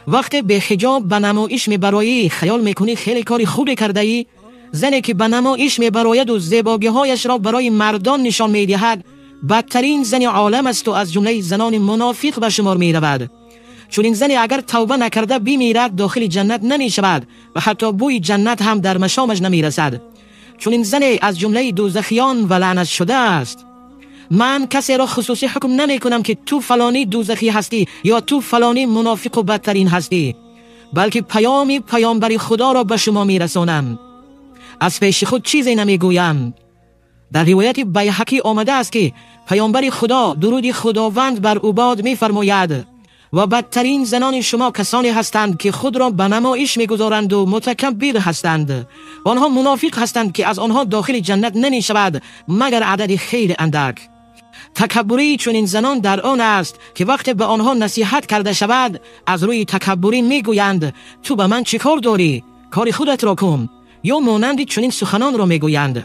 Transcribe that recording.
Вақте беҳиҷоб ба намоиш мебароӣ, хаёл мекунӣ хеле кори хубе кардаӣ? Зане ки ба намоиш мебарояду зебогиҳояшро барои мардон нишон медиҳад, бадтарин зани олам асту аз ҷумлаи занони мунофиқ ба шумор меравад. Чунин зане агар тавба накарда бимирад, дохили ҷаннат намешавад ва ҳатто бӯи ҷаннат ҳам дар машомаш намерасад. Чунин зане аз ҷумлаи дӯзахиён ва лаънат шудааст. Ман касеро хусусӣ ҳукм намекунам, ки ту фалонӣ дӯзахӣ ҳастӣ ё ту фалонӣ мунофиқу бадтарин ҳастӣ, балки паёми паёмбари худоро ба шумо мерасонам. Аз пеши худ чизе намегӯям. Дар ривояти Байҳақӣ омадааст, ки паёмбари худо, дуруди худованд бар ӯ бод, мефармояд: ва бадтарин занони шумо касоне ҳастанд, ки худро ба намоиш мегузоранду мутакаббир ҳастанд. Онҳо мунофиқ ҳастанд, ки аз онҳо дохили ҷаннат намешавад, магар адади хеле андак. Такаббурии чунин занон дар он аст, ки вақте ба онҳо насиҳат карда шавад, аз рӯи такаббурӣ мегӯянд: ту ба ман чӣ кор дорӣ? Кори худатро кун. Ё монанди чунин суханонро мегӯянд.